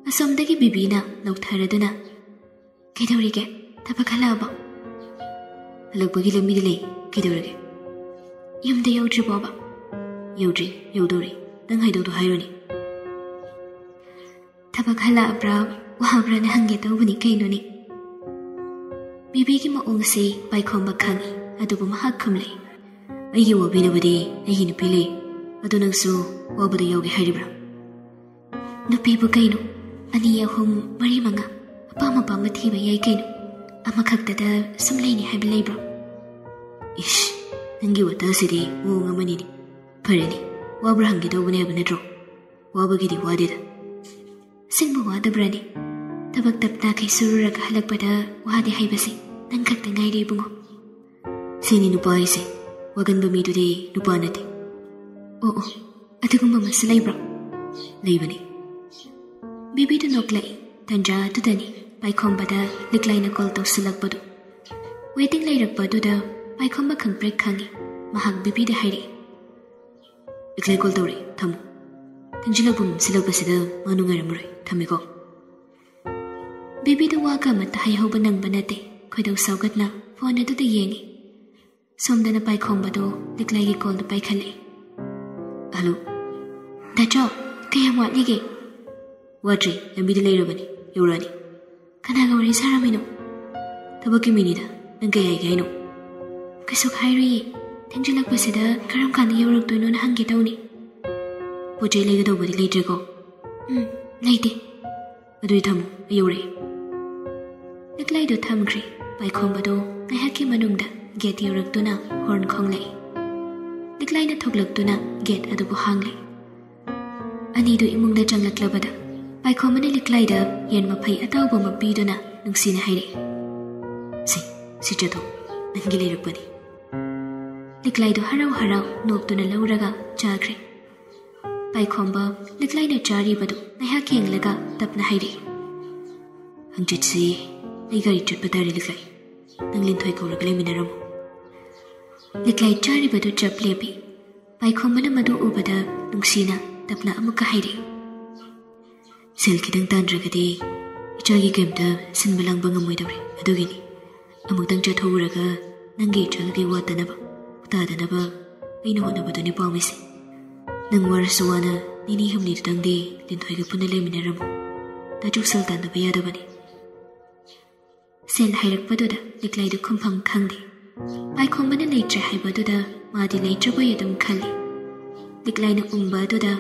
ꯑꯁꯣꯝꯗꯒꯤ ꯕꯤꯕꯤꯅ ꯂꯧꯊꯔꯗꯨꯅ, "ꯀꯩꯗꯧꯔꯤꯒꯦ? ꯊꯕꯛ ꯍꯜꯂꯛꯑꯕꯣ?" "ꯍꯜꯂꯛꯄꯒꯤ ꯂꯝꯕꯤꯗ ꯂꯩ꯫ ꯀꯩꯗꯧꯔꯒꯦ?" "ꯌꯨꯝꯗ ꯌꯧꯗ꯭ꯔꯤꯕꯣꯕ?" "ꯌꯧꯗ꯭ꯔꯤ, ꯌꯧꯗꯧꯔꯦ꯫ ꯅꯪ ꯍꯥꯏꯗꯧꯗꯣ ꯍꯥꯏꯔꯣꯅꯦ꯫" "ꯊꯕꯛ ꯍꯜꯂꯛꯑꯕ꯭ꯔꯥ, ꯋꯥꯕ꯭ꯔꯥꯅ ꯍꯪꯒꯦ ꯇꯧꯕꯅꯤ ꯀꯩꯅꯣꯅꯦ꯫" ꯕꯤꯕꯤꯒꯤ ꯃꯑꯣꯡꯁꯤ ꯄꯥꯏꯈꯣꯝꯕ ꯈꯪꯏ, ꯑꯗꯨꯕꯨ ꯃꯍꯥꯛ ꯈꯨꯝꯂꯛꯏ꯫ "ꯑꯩꯒꯤ ꯋꯥꯕꯤꯅꯕꯗꯤ ꯑꯩꯒꯤ ꯅꯨꯄꯤ ꯂꯩ꯫ ꯑꯗꯨ ꯅꯪꯁꯨ ꯋꯥꯕꯗ ꯌꯥꯎꯒꯦ ꯍꯥꯏꯔꯤꯕ꯭ꯔꯥ?" "ꯅꯨꯄꯤꯕꯨ ꯀꯩꯅꯣ? ꯑꯅꯤ, ꯑꯍꯨꯝ, ꯃꯔꯤ, ꯃꯉꯥ, ꯑꯄꯥꯝ ꯑꯄꯥꯝꯕ ꯊꯤꯕ ꯌꯥꯏ ꯀꯩꯅꯣ꯫ ꯑꯃꯈꯛꯇꯗ ꯁꯨꯝ ꯂꯩꯅꯤ ꯍꯥꯏꯕ ꯂꯩꯕ꯭ꯔꯣ?" "ꯏꯁ, ꯅꯪꯒꯤ ꯋꯥꯇꯥꯁꯤꯗꯤ ꯃꯑꯣꯡ ꯑꯃꯅꯤꯅꯦ꯫ ꯐꯔꯦꯅꯦ, ꯋꯥꯕ꯭ꯔꯥ ꯍꯪꯒꯦ ꯇꯧꯕꯅꯦ ꯍꯥꯏꯕ ꯅꯠꯇ꯭ꯔꯣ? ꯋꯥꯕꯒꯤꯗꯤ ꯋꯥꯗꯦꯗ꯫" "ꯑꯁꯦꯡꯕ ꯋꯥꯗꯕ꯭ꯔꯥꯅꯦ? ꯊꯕꯛ ꯇꯞ ꯇꯥꯈꯩ ꯁꯨꯔꯨꯔꯒ ꯍꯜꯂꯛꯄꯗ ꯋꯥꯗꯦ ꯍꯥꯏꯕꯁꯦ ꯅꯪ ꯈꯛꯇ ꯉꯥꯏꯔꯦ ꯏꯕꯨꯡꯉꯣ꯫" "ꯁꯤꯅꯤ ꯅꯨꯄꯥ ꯍꯥꯏꯁꯦ, ꯋꯥꯒꯟꯕ ꯃꯤꯗꯨꯗꯤ ꯅꯨꯄꯥ ꯅꯠꯇꯦ꯫" "ꯑꯣ ꯑꯣ, ꯑꯗꯨꯒꯨꯝꯕ ꯑꯃꯁꯨ ꯂꯩꯕ꯭ꯔꯣ?" "ꯂꯩꯕꯅꯤ꯫" ꯕꯤꯕꯤꯗꯨ ꯅꯣꯛꯂꯛꯏ꯫ ꯇꯟꯖꯥ ꯑꯗꯨꯗꯅꯤ ꯄꯥꯏꯈꯣꯝꯕꯗ ꯂꯤꯛꯂꯥꯏꯅ call ꯇꯧꯁꯤꯜꯂꯛꯄꯗꯨ꯫ ꯋꯦꯇꯤꯡ ꯂꯩꯔꯛꯄ ꯑꯗꯨꯗ ꯄꯥꯏꯈꯣꯝꯕ ꯈꯪꯄ꯭ꯔꯦꯛ ꯈꯪꯉꯤ꯫ ꯃꯍꯥꯛ ꯕꯤꯕꯤꯗ ꯍꯥꯏꯔꯛꯏ, "ꯂꯤꯛꯂꯥꯏ ꯀꯣꯜ ꯇꯧꯔꯛꯏ, ꯊꯝꯃꯨ꯫ ꯊꯦꯡꯖꯤꯜꯂꯛꯄ ꯃꯝꯁꯤꯜꯂꯛꯄꯁꯤꯗ ꯃꯥ ꯅꯨꯡꯉꯥꯏꯔꯝꯃꯔꯣꯏ, ꯊꯝꯃꯦꯀꯣ"꯫ ꯕꯤꯕꯤꯗ ꯋꯥꯒ ꯑꯃꯠꯇ ꯍꯥꯏꯍꯧꯕ ꯅꯪꯕ ꯅꯠꯇꯦ꯫ ꯈꯣꯏꯗꯧ ꯁꯥꯎꯒꯠꯅ ꯐꯣꯟ ꯑꯗꯨꯗ ꯌꯦꯡꯉꯤ꯫ ꯁꯣꯝꯗꯅ ꯄꯥꯏꯈꯣꯝꯕꯗꯣ ꯂꯤꯛꯂꯥꯏꯒꯤ ꯀꯣꯜꯗ ꯄꯥꯏꯈꯠꯂꯛꯏ꯫ "ꯍꯜꯂꯣ꯫ ꯗꯥꯆꯥꯎ, ꯀꯌꯥꯝ ꯋꯥꯠꯂꯤꯒꯦ?" "ꯋꯥꯠꯇ꯭ꯔꯤ, ꯂꯝꯕꯤꯗ ꯂꯩꯔꯕꯅꯤ, ꯌꯧꯔꯛꯑꯅꯤ"꯫ "ꯀꯅꯥꯒ ꯋꯥꯔꯤ ꯁꯥꯔꯝꯃꯤꯅꯣ?" "ꯊꯕꯛꯀꯤ ꯃꯤꯅꯤꯗ, ꯅꯪ ꯀꯩ ꯍꯥꯏꯒꯦ ꯍꯥꯏꯅꯣ?" "ꯀꯩꯁꯨ ꯍꯥꯏꯔꯨꯏꯌꯦ, ꯊꯦꯡꯖꯤꯜꯂꯛꯄꯁꯤꯗ ꯀꯔꯝ ꯀꯥꯟꯗ ꯌꯧꯔꯛꯇꯣꯏꯅꯣꯅ ꯍꯪꯒꯦ ꯇꯧꯅꯤ"꯫ "ꯄꯣꯠ ꯆꯩ ꯂꯩꯒꯗꯧꯕꯗꯤ ꯂꯩꯇ꯭ꯔꯦꯀꯣ?" "ꯎꯝ, ꯂꯩꯇꯦ"꯫ "ꯑꯗꯨꯗꯤ ꯊꯝꯃꯨ, ꯑꯩ ꯌꯧꯔꯛꯑꯦ"꯫ ꯂꯤꯛꯂꯥꯏꯗꯨ ꯊꯝꯈ꯭ꯔꯦ꯫ ꯄꯥꯏꯈꯣꯝꯕꯗꯨ ꯉꯥꯏꯍꯥꯛꯀꯤ ꯃꯅꯨꯡꯗ ꯒꯦꯠ ꯌꯧꯔꯛꯇꯨꯅ ꯍꯣꯔꯟ ꯈꯣꯡꯂꯛꯏ꯫ ꯂꯤꯛꯂꯥꯏꯅ ꯊꯣꯛꯂꯛꯇꯨꯅ ꯒꯦꯠ ꯑꯗꯨꯕꯨ ꯍꯥꯡꯂꯦ꯫ ꯑꯅꯤꯗꯨ ꯏꯃꯨꯡꯗ ꯆꯪꯂꯛꯂꯕꯗ ꯄꯥꯏꯈꯣꯝꯕꯅ ꯂꯤꯛꯂꯥꯏꯗ ꯌꯦꯟ ꯃꯐꯩ ꯑꯇꯥꯎꯕ ꯑꯃ ꯄꯤꯗꯨꯅ ꯅꯨꯡꯁꯤꯅ ꯍꯥꯏꯔꯛꯏ, "ꯁꯤ, ꯁꯤ ꯆꯠꯊꯣꯛ, ꯅꯪꯒꯤ ꯂꯩꯔꯛꯄꯅꯤ"꯫ ꯂꯤꯛꯂꯥꯏꯗꯨ ꯍꯔꯥꯎ ꯍꯔꯥꯎ ꯅꯣꯛꯇꯨꯅ ꯂꯧꯔꯒ ꯆꯥꯈ꯭ꯔꯦ꯫ ꯄꯥꯏꯈꯣꯝꯕ ꯂꯤꯛꯂꯥꯏꯅ ꯆꯥꯔꯤꯕꯗꯨ ꯉꯥꯏꯍꯥꯛ ꯌꯦꯡꯂꯒ ꯇꯞꯅ ꯍꯥꯏꯔꯛꯏ, "ꯍꯪꯆꯤꯠꯁꯤ ꯑꯩ ꯒꯥꯔꯤ ꯆꯠꯄ ꯇꯥꯔꯦ ꯂꯤꯛꯂꯥꯏ, ꯅꯪ ꯂꯤꯟꯊꯣꯏ ꯀꯧꯔꯒ ꯂꯩꯃꯤꯟꯅꯔꯝꯃꯨ"꯫ ꯂꯤꯛꯂꯥꯏ ꯆꯥꯔꯤꯕꯗꯨ ꯆꯞ ꯂꯦꯞꯄꯤ꯫ ꯄꯥꯏꯈꯣꯝꯕꯅ ꯃꯗꯨ ꯎꯕꯗ ꯅꯨꯡꯁꯤꯅ ꯇꯞꯅ ꯑꯃꯨꯛꯀ ꯍꯥꯏꯔꯛꯏ, "ꯁꯦꯜ ꯈꯤꯇꯪ ꯇꯥꯟꯗ꯭ꯔꯒꯗꯤ ꯏꯆꯥꯒꯤ ꯀꯩꯝꯇ ꯁꯤꯟꯕ ꯂꯥꯡꯕ ꯉꯝꯃꯣꯏꯗꯧꯔꯦ, ꯑꯗꯨꯒꯤꯅꯤ꯫ ꯑꯃꯨꯛꯇꯪ ꯆꯠꯊꯣꯛꯎꯔꯒ ꯅꯪꯒꯤ ꯏꯆꯥꯒꯤ ꯋꯥꯠꯇꯅꯕ, ꯇꯥꯗꯅꯕ ꯑꯩꯅ ꯍꯣꯠꯅꯕꯗꯨꯅꯤ ꯄꯥꯝꯃꯤꯁꯦ꯫ ꯅꯪ ꯋꯥꯔꯁꯨ ꯋꯥꯅ ꯅꯤꯅꯤ ꯍꯨꯝꯅꯤꯗꯨꯇꯪꯗꯤ ꯂꯤꯟꯊꯣꯏꯒ ꯄꯨꯟꯅ ꯂꯩꯃꯤꯟꯅꯔꯝꯃꯨ꯫ ꯗꯥꯆꯨ ꯁꯦꯜ ꯇꯥꯟꯗꯕ ꯌꯥꯗꯕꯅꯤ"꯫ ꯁꯦꯜ ꯍꯥꯏꯔꯛꯄꯗꯨꯗ ꯂꯤꯛꯂꯥꯏꯗꯨ ꯈꯨꯝꯐꯝ ꯈꯪꯗꯦ꯫ ꯄꯥꯏꯈꯣꯝꯕꯅ ꯂꯩꯇ꯭ꯔꯦ ꯍꯥꯏꯕꯗꯨꯗ ꯃꯥꯗꯤ ꯂꯩꯇ꯭ꯔꯕꯣꯏ ꯑꯗꯨꯝ ꯈꯜꯂꯤ꯫ ꯂꯤꯛꯂꯥꯏꯅ ꯎꯝꯕ ꯑꯗꯨꯗ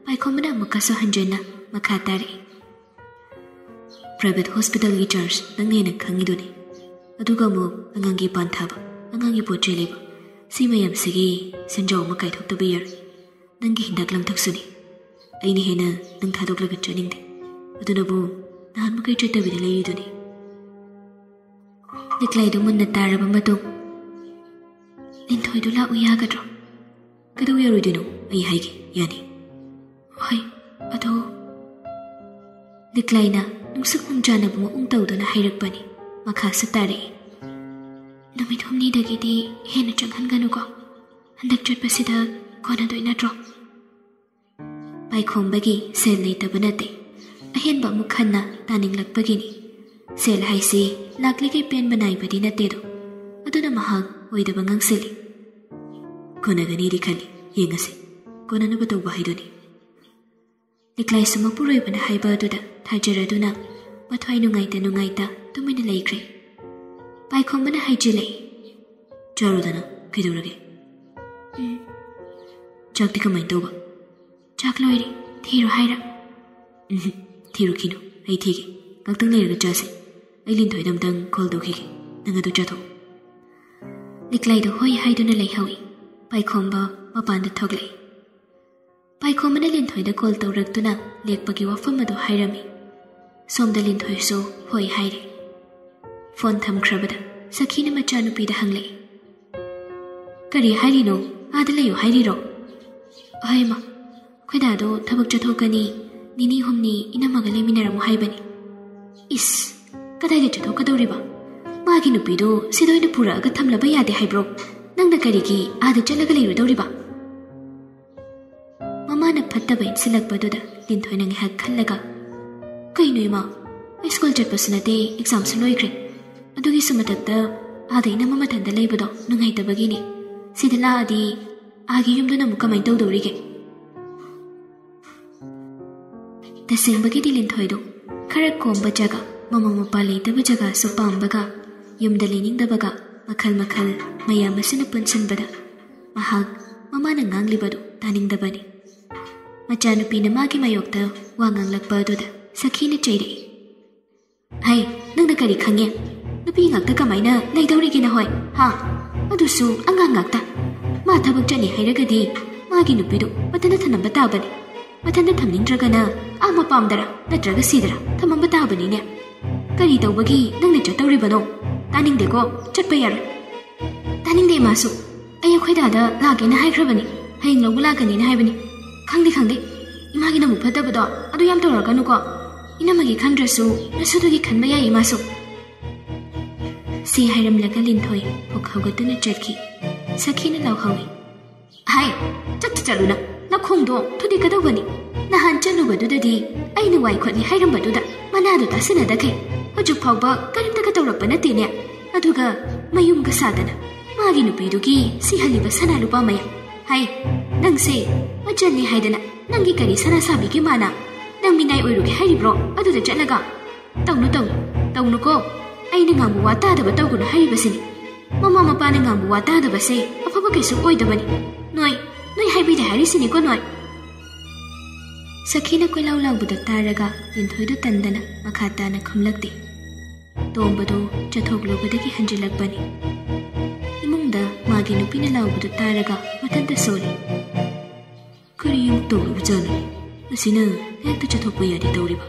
ꯄꯥꯏꯈꯣꯝꯕꯅ ꯑꯃꯨꯛꯀꯁꯨ ꯍꯟꯖꯤꯟꯅ ꯃꯈꯥ ꯇꯥꯔꯛꯏ, "ꯄ꯭ꯔꯥꯏꯚꯦꯠ ꯍꯣꯁꯄꯤꯇꯥꯜꯒꯤ ꯆꯥꯔꯖ ꯅꯪꯅ ꯍꯦꯟꯅ ꯈꯪꯉꯤꯗꯨꯅꯤ꯫ ꯑꯗꯨꯒ ꯑꯃꯨꯛ ꯑꯉꯥꯡꯒꯤ ꯄꯥꯟ ꯊꯥꯕ, ꯑꯉꯥꯡꯒꯤ ꯄꯣꯠ ꯆꯩ ꯂꯩꯕ, ꯁꯤ ꯃꯌꯥꯝꯁꯤꯒꯤ ꯁꯦꯟꯖꯥꯎ ꯑꯃ ꯀꯥꯏꯊꯣꯛꯇꯕ ꯌꯥꯔꯣꯏ꯫ ꯅꯪꯒꯤ ꯍꯤꯗꯥꯛ ꯂꯥꯡꯊꯛꯁꯨꯅꯤ꯫ ꯑꯩꯅ ꯍꯦꯟꯅ ꯅꯪ ꯊꯥꯗꯣꯛꯂꯒ ꯆꯠꯅꯤꯡꯗꯦ꯫ ꯑꯗꯨꯅꯕꯨ ꯅꯍꯥꯟꯃꯈꯩ ꯆꯠꯇꯕꯤꯗ ꯂꯩꯔꯤꯗꯨꯅꯤ"꯫ ꯂꯤꯛꯂꯥꯏꯗꯨ ꯃꯨꯟꯅ ꯇꯥꯔꯕ ꯃꯇꯨꯡ, "ꯂꯤꯟꯊꯣꯏꯗꯨ ꯂꯥꯛꯎ ꯌꯥꯒꯗ꯭ꯔꯣ?" "ꯀꯩꯗꯧ ꯌꯥꯔꯣꯏꯗꯣꯏꯅꯣ? ꯑꯩ ꯍꯥꯏꯒꯦ, ꯌꯥꯅꯤ"꯫ "ꯍꯣꯏ, ꯑꯗꯣ"꯫ ꯂꯤꯛꯂꯥꯏꯅ ꯅꯨꯡꯁꯨꯛ ꯅꯨꯡꯖꯥꯅꯕ ꯃꯑꯣꯡ ꯇꯧꯗꯨꯅ ꯍꯥꯏꯔꯛꯄꯅꯤ꯫ ꯃꯈꯥꯁꯨ ꯇꯥꯔꯛꯏ, ꯅꯨꯃꯤꯠ ꯍꯨꯝꯅꯤꯗꯒꯤꯗꯤ ꯍꯦꯟꯅ ꯆꯪꯍꯟꯒꯅꯨꯀꯣ꯫ ꯍꯟꯗꯛ ꯆꯠꯄꯁꯤꯗ ꯀꯣꯟꯅꯗꯣꯏ ꯅꯠꯇ꯭ꯔꯣ? ꯄꯥꯏꯈꯣꯝꯕꯒꯤ ꯁꯦꯜ ꯂꯩꯇꯕ ꯅꯠꯇꯦ, ꯑꯍꯦꯟꯕ ꯑꯃꯨꯛ ꯍꯟꯅ ꯇꯥꯅꯤꯡꯂꯛꯄꯒꯤꯅꯤ꯫ ꯁꯦꯜ ꯍꯥꯏꯁꯤ ꯂꯥꯛꯂꯤꯈꯩ ꯄꯦꯟꯕ ꯅꯥꯏꯕꯗꯤ ꯅꯠꯇꯦꯗꯣ꯫ ꯑꯗꯨꯅ ꯃꯍꯥꯛ ꯑꯣꯏꯗꯕ ꯉꯥꯡꯁꯤꯜꯂꯤ꯫ "ꯀꯣꯟꯅꯒꯅꯤꯗꯤ ꯈꯜꯂꯤ, ꯌꯦꯡꯉꯁꯤ꯫ ꯀꯣꯟꯅꯅꯕ ꯇꯧꯕ ꯍꯥꯏꯗꯨꯅꯤ"꯫ ꯂꯤꯛꯂꯥꯏꯁꯨ ꯃꯄꯨꯔꯣꯏꯕꯅ ꯍꯥꯏꯕ ꯑꯗꯨꯗ ꯊꯥꯖꯔꯗꯨꯅ ꯃꯊ꯭ꯋꯥꯏ ꯅꯨꯡꯉꯥꯏꯇ ꯅꯨꯡꯉꯥꯏꯇ ꯇꯨꯃꯤꯟꯅ ꯂꯩꯈ꯭ꯔꯦ꯫ ꯄꯥꯏꯈꯣꯝꯕꯅ ꯍꯥꯏꯖꯤꯜꯂꯛꯏ꯫ "ꯆꯥꯔꯣꯗꯅ, ꯀꯩꯗꯧꯔꯒꯦ?" "ꯎꯝ꯫ ꯆꯥꯛꯇꯤ ꯀꯃꯥꯏꯅ ꯇꯧꯕ?" "ꯆꯥꯛ ꯂꯣꯏꯔꯦ, ꯊꯤꯔꯣ ꯍꯥꯏꯔ?" "ꯎꯝ, ꯊꯤꯔꯨꯈꯤꯅꯨ, ꯑꯩ ꯊꯤꯒꯦ꯫ ꯉꯥꯛꯇꯪ ꯂꯩꯔꯒ ꯆꯥꯁꯦ꯫ ꯑꯩ ꯂꯤꯟꯊꯣꯏꯗ ꯑꯝꯇꯪ ꯀꯣꯜ ꯇꯧꯈꯤꯒꯦ, ꯅꯪ ꯑꯗꯨ ꯆꯥꯊꯣꯛ"꯫ ꯂꯤꯛꯂꯥꯏꯗꯣ ꯍꯣꯏ ꯍꯥꯏꯗꯨꯅ ꯂꯩꯍꯧꯏ꯫ ꯄꯥꯏꯈꯣꯝꯕ ꯃꯄꯥꯟꯗ ꯊꯣꯛꯂꯛꯏ꯫ ꯄꯥꯏꯈꯣꯝꯕꯅ ꯂꯤꯟꯊꯣꯏꯗ ꯀꯣꯜ ꯇꯧꯔꯛꯇꯨꯅ ꯂꯦꯛꯄꯒꯤ ꯋꯥꯐꯝ ꯑꯗꯨ ꯍꯥꯏꯔꯝꯃꯤ꯫ ꯁꯣꯝꯗ ꯂꯤꯟꯊꯣꯏꯁꯨ ꯍꯣꯏ ꯍꯥꯏꯔꯦ꯫ ꯐꯣꯟ ꯊꯝꯈ꯭ꯔꯕꯗ ꯁꯈꯤꯅ ꯃꯆꯥꯅꯨꯄꯤꯗ ꯍꯪꯂꯛꯏ꯫ "ꯀꯔꯤ ꯍꯥꯏꯔꯤꯅꯣ? ꯑꯥꯗ ꯂꯩꯌꯨ ꯍꯥꯏꯔꯤꯔꯣ?" "ꯑꯍꯩꯃ, ꯑꯩꯈꯣꯏ ꯗꯥꯗꯣ ꯊꯕꯛ ꯆꯠꯊꯣꯛꯀꯅꯤ, ꯅꯤꯅꯤ ꯍꯨꯝꯅꯤ ꯏꯅꯝꯃꯒ ꯂꯩꯃꯤꯟꯅꯔꯝꯃꯨ ꯍꯥꯏꯕꯅꯤ"꯫ "ꯏꯁ, ꯀꯗꯥꯏꯗ ꯆꯠꯊꯣꯛꯀꯗꯧꯔꯤꯕ? ꯃꯥꯒꯤ ꯅꯨꯄꯤꯗꯣ ꯁꯤꯗ ꯑꯣꯏꯅ ꯄꯨꯔꯛꯑꯒ ꯊꯝꯂꯕ ꯌꯥꯗꯦ ꯍꯥꯏꯕ꯭ꯔꯣ? ꯅꯪꯅ ꯀꯔꯤꯒꯤ ꯑꯥꯗ ꯆꯠꯂꯒ ꯂꯩꯔꯨꯗꯧꯔꯤꯕ?" ꯃꯃꯥꯅ ꯐꯠꯇꯕ ꯏꯟꯁꯤꯜꯂꯛꯄꯗꯨꯗ ꯂꯤꯟꯊꯣꯏꯅ ꯉꯥꯏꯍꯥꯛ ꯈꯜꯂꯒ, "ꯀꯩꯅꯣ ꯏꯃꯥ, ꯑꯩ ꯁ꯭ꯀꯨꯜ ꯆꯠꯄꯁꯨ ꯅꯠꯇꯦ, ꯑꯦꯛꯖꯥꯝꯁꯨ ꯂꯣꯏꯈ꯭ꯔꯦ꯫ ꯑꯗꯨꯒꯤꯁꯨ ꯃꯊꯛꯇ ꯑꯥꯗ ꯏꯅꯝꯃ ꯃꯊꯟꯇ ꯂꯩꯕꯗꯣ ꯅꯨꯡꯉꯥꯏꯇꯕꯒꯤꯅꯤ꯫ ꯁꯤꯗ ꯂꯥꯛꯑꯗꯤ ꯑꯥꯒꯤ ꯌꯨꯝꯗꯨꯅ ꯑꯃꯨꯛ ꯀꯃꯥꯏꯅ ꯇꯧꯗꯧꯔꯤꯒꯦ?" ꯇꯁꯦꯡꯕꯒꯤꯗꯤ ꯂꯤꯟꯊꯣꯏꯗꯣ ꯈꯔ ꯀꯣꯝꯕ ꯖꯒꯥ, ꯃꯃꯥ ꯃꯄꯥ ꯂꯩꯇꯕ ꯖꯒꯥꯁꯨ ꯄꯥꯝꯕꯒ, ꯌꯨꯝꯗ ꯂꯩꯅꯤꯡꯗꯕꯒ, ꯃꯈꯜ ꯃꯈꯜ ꯃꯌꯥꯝ ꯑꯁꯤꯅ ꯄꯨꯟꯁꯤꯟꯕꯗ ꯃꯍꯥꯛ ꯃꯃꯥꯅ ꯉꯥꯡꯂꯤꯕꯗꯨ ꯇꯥꯅꯤꯡꯗꯕꯅꯤ꯫ ꯃꯆꯥꯅꯨꯄꯤꯅ ꯃꯥꯒꯤ ꯃꯥꯌꯣꯛꯇ ꯋꯥ ꯉꯥꯡꯂꯛꯄ ꯑꯗꯨꯗ ꯁꯈꯤꯅ ꯆꯩꯔꯛꯏ꯫ "ꯍꯩ, ꯅꯪꯅ ꯀꯔꯤ ꯈꯪꯉꯦ? ꯅꯨꯄꯤ ꯉꯥꯛꯇ ꯀꯃꯥꯏꯅ ꯂꯩꯗꯧꯔꯤꯒꯦ ꯅꯍꯣꯏ? ꯍꯥ? ꯑꯗꯨꯁꯨ ꯑꯉꯥꯡ ꯉꯥꯛꯇ꯫ ꯃꯥ ꯊꯕꯛ ꯆꯠꯅꯤ ꯍꯥꯏꯔꯒꯗꯤ ꯃꯥꯒꯤ ꯅꯨꯄꯤꯗꯨ ꯃꯊꯟꯇ ꯊꯝꯂꯝꯕ ꯇꯥꯕꯅꯤ꯫ ꯃꯊꯟꯇ ꯊꯝꯅꯤꯡꯗ꯭ꯔꯒꯅ ꯑꯥ ꯃꯄꯥꯝꯗꯔ ꯅꯠꯇ꯭ꯔꯒ ꯁꯤꯗꯔ ꯊꯝꯃꯝꯕ ꯇꯥꯕꯅꯤꯅꯦ꯫ ꯀꯔꯤ ꯇꯧꯕꯒꯤ ꯅꯪꯅ ꯆꯠꯇꯧꯔꯤꯕꯅꯣ? ꯇꯥꯅꯤꯡꯗꯦꯀꯣ, ꯆꯠꯄ ꯌꯥꯔꯣꯏ"꯫ "ꯇꯥꯅꯤꯡꯗꯦ ꯏꯃꯥꯁꯨ꯫ ꯑꯩ ꯑꯩꯈꯣꯏ ꯗꯥꯗ ꯂꯥꯛꯀꯦꯅ ꯍꯥꯏꯈ꯭ꯔꯕꯅꯤ, ꯍꯌꯦꯡ ꯂꯧꯕ ꯂꯥꯛꯀꯅꯤꯅ ꯍꯥꯏꯕꯅꯤ꯫ ꯈꯪꯗꯦ, ꯈꯪꯗꯦ, ꯏꯃꯥꯒꯤ ꯅꯕꯨꯛ ꯐꯠꯇꯕꯗꯣ ꯑꯗꯨ ꯌꯥꯝ ꯇꯧꯔꯛꯀꯅꯨꯀꯣ꯫ ꯏꯅꯝꯃꯒꯤ ꯈꯟꯗ꯭ꯔꯁꯨ ꯅꯁꯨꯗꯨꯒꯤ ꯈꯟꯕ ꯌꯥꯏ ꯏꯃꯥꯁꯨ"꯫ ꯁꯤ ꯍꯥꯏꯔꯝꯂꯒ ꯂꯤꯟꯊꯣꯏ ꯄꯨꯛ ꯍꯧꯒꯠꯇꯨꯅ ꯆꯠꯈꯤ꯫ ꯁꯈꯤꯅ ꯂꯥꯎꯍꯧꯏ, "ꯍꯥꯏ, ꯆꯠꯇ ꯆꯠꯂꯨꯅ, ꯅꯈꯣꯡꯗꯣ ꯊꯨꯗꯦꯛꯀꯗꯧꯕꯅꯤ꯫ ꯅꯍꯥꯟ ꯆꯠꯂꯨꯕꯗꯨꯗꯗꯤ ꯑꯩꯅ ꯋꯥꯏ ꯈꯣꯠꯂꯤ ꯍꯥꯏꯔꯝꯕꯗꯨꯗ ꯃꯅꯥꯗꯨ ꯇꯥꯁꯤꯟꯅꯗꯈꯩ ꯍꯧꯖꯤꯛ ꯐꯥꯎꯕ ꯀꯔꯤꯝꯇꯒ ꯇꯧꯔꯛꯄ ꯅꯠꯇꯦꯅꯦ꯫ ꯑꯗꯨꯒ ꯃꯌꯨꯝꯒ ꯁꯥꯗꯅ ꯃꯥꯒꯤ ꯅꯨꯄꯤꯗꯨꯒꯤ ꯁꯤꯍꯜꯂꯤꯕ ꯁꯅꯥ ꯂꯨꯄꯥ ꯃꯌꯥꯝ꯫ ꯍꯥꯏ, ꯅꯪꯁꯦ ꯃꯆꯟꯅꯤ ꯍꯥꯏꯗꯅ ꯅꯪꯒꯤ ꯀꯔꯤ ꯁꯅꯥ ꯁꯥꯕꯤꯒꯦ ꯃꯥꯅ? ꯅꯪ ꯃꯤꯅꯥꯏ ꯑꯣꯏꯔꯨꯒꯦ ꯍꯥꯏꯔꯤꯕ꯭ꯔꯣ ꯑꯗꯨꯗ ꯆꯠꯂꯒ? ꯇꯧꯅꯨ, ꯇꯧꯅꯨ, ꯇꯧꯅꯨꯀꯣ꯫ ꯑꯩꯅ ꯉꯥꯡꯕ ꯋꯥ ꯇꯥꯗꯕ ꯇꯧꯒꯅꯨ ꯍꯥꯏꯔꯤꯕꯁꯤꯅꯤ꯫ ꯃꯃꯥ ꯃꯄꯥꯅ ꯉꯥꯡꯕ ꯋꯥ ꯇꯥꯗꯕꯁꯦ ꯑꯐꯕ ꯀꯩꯁꯨ ꯑꯣꯏꯗꯕꯅꯤ꯫ ꯅꯣꯏ, ꯅꯣꯏ ꯍꯥꯏꯕꯤꯗꯦ ꯍꯥꯏꯔꯤꯁꯤꯅꯤꯀꯣ ꯅꯣꯏ꯫" ꯁꯈꯤꯅ ꯀꯣꯏꯂꯥꯎ ꯂꯥꯎꯕꯗꯨ ꯇꯥꯔꯒ ꯂꯤꯟꯊꯣꯏꯗꯨ ꯇꯟꯗꯅ ꯃꯈꯥ ꯇꯥꯅ ꯈꯨꯝꯂꯛꯇꯦ꯫ ꯇꯣꯝꯕꯗꯨ ꯆꯠꯊꯣꯛꯂꯨꯕꯗꯒꯤ ꯍꯟꯖꯤꯜꯂꯛꯄꯅꯤ꯫ ꯏꯃꯨꯡꯗ ꯃꯥꯒꯤ ꯅꯨꯄꯤꯅ ꯂꯥꯎꯕꯗꯨ ꯇꯥꯔꯒ ꯃꯊꯟꯇ ꯁꯣꯜꯂꯤ꯫ "ꯀꯔꯤ ꯑꯃꯨꯛ ꯇꯧꯔꯨꯕꯖꯥꯠꯅꯣ? ꯃꯁꯤꯅ ꯍꯦꯛꯇ ꯆꯠꯊꯣꯛꯄ ꯌꯥꯗꯦ ꯇꯧꯔꯤꯕ?"